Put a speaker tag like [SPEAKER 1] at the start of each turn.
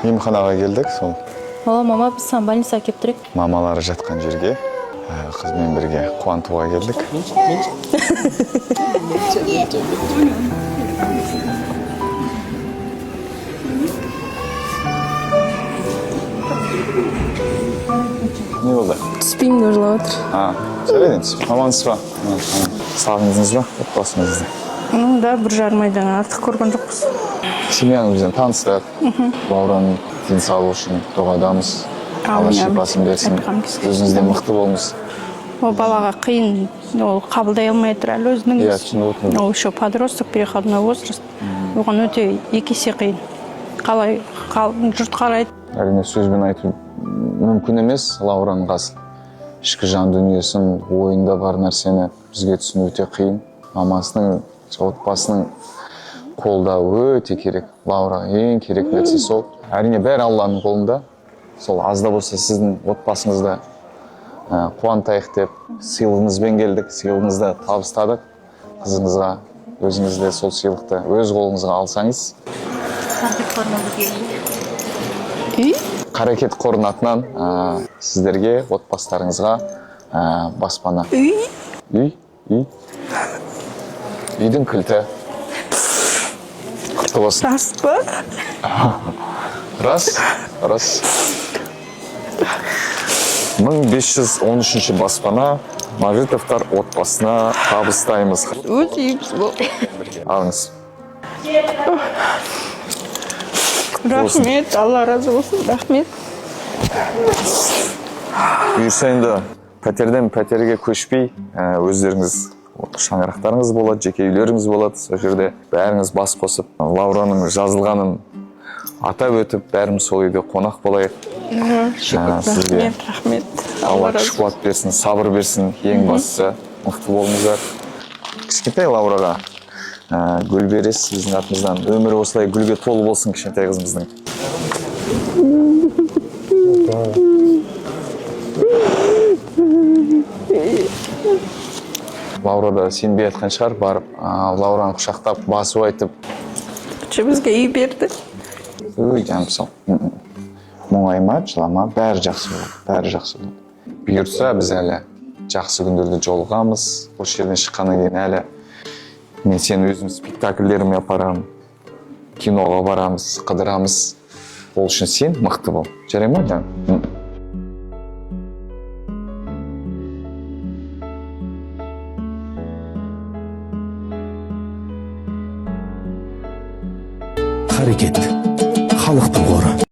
[SPEAKER 1] Емханаға келдік сол.
[SPEAKER 2] О, мама, біз саған больницаға келіп тұрайық.
[SPEAKER 1] Мамалары жатқан жерге қызбен бірге қуантуға келдік. Не болды?
[SPEAKER 3] Түспеймін деп жылап отыр.
[SPEAKER 1] А, жарайды енді, амансыз ба? Сағындыңыз ба отбасыңызды?
[SPEAKER 3] Ну да, 1,5 айдан артық көрген жоқпыз.
[SPEAKER 1] Семьяңызбен таныстық. Лаураның денсаулығы үшін дұғадамыз. Алла
[SPEAKER 3] Әумин.
[SPEAKER 1] шипасын берсін.
[SPEAKER 3] Айтқан кісіге.
[SPEAKER 1] Өзіңіз де мықты болыңыз.
[SPEAKER 3] Ол балаға қиын, ол қабылдай алмай отыр әлі өзінің.
[SPEAKER 1] Иә, түсініп отырмын.
[SPEAKER 3] Ол еще подросток, переходной возраст. Оған өте екі есе қиын. Қалай жұрт қарайды.
[SPEAKER 1] Әрине, сөзбен айту мүмкін емес. Лаураның қазір ішкі жан дүниесін, ойында бар нәрсені бізге түсіну өте қиын. Мамасының, отбасының қолдауы өте керек. Лаураға ең керек нәрсе сол. Әрине, бәрі Алланың қолында. Сол аз да болса сіздің отбасыңызда қуантайық деп сыйлығыңызбен келдік, сыйлығыңызды табыстадық қызыңызға. Өзіңіз де сол сыйлықты өз қолыңызға алсаңыз.
[SPEAKER 3] Үй?
[SPEAKER 1] Қарекет қорының атынан сіздерге, отбасыларыңызға баспана.
[SPEAKER 3] Үй?
[SPEAKER 1] Үй, үй. Үйдің кілті. Құтты болсын.
[SPEAKER 3] Рас па?
[SPEAKER 1] Рас, рас. 1513 баспана Мажитовтар отбасына табыстаймыз.
[SPEAKER 3] Өз үйіміз болды.
[SPEAKER 1] Алыңыз.
[SPEAKER 3] Рахмет, Алла разы болсын, рахмет.
[SPEAKER 1] Бұйырса, енді пәтерден пәтерге көшпей, өздеріңіз шаңырақтарыңыз болады, жеке үйлеріңіз болады. Сол жерде бәріңіз бас қосып, Лаураның жазылғанын атап өтіп, бәріміз сол үйде қонақ болайық. Сізге
[SPEAKER 3] Рахмет, рахмет.
[SPEAKER 1] Алла
[SPEAKER 3] Алла
[SPEAKER 1] күш
[SPEAKER 3] разы.
[SPEAKER 1] қуат берсін, сабыр берсін, ең бастысы мықты болыңыздар. Кішкентай Лаураға гүл бересіз біздің атымыздан. Өмірі осылай гүлге толы болсын кішкентай қызымыздың. Лаура да сенбей жатқан шығар, барып Лаураны құшақтап, басып айтып.
[SPEAKER 3] Бізге үй берді.
[SPEAKER 1] Ой, жаным сол. Мұңайма, жылама, бәрі жақсы болады, бәрі жақсы болады. Бұйыртса, біз әлі жақсы күндерде жолығамыз. Осы жерден шыққаннан кейін әлі мен сені өзім спектакльдеріме апарамын, киноға барамыз, қыдырамыз. Ол үшін сен мықты бол. Жарай ма, жаным?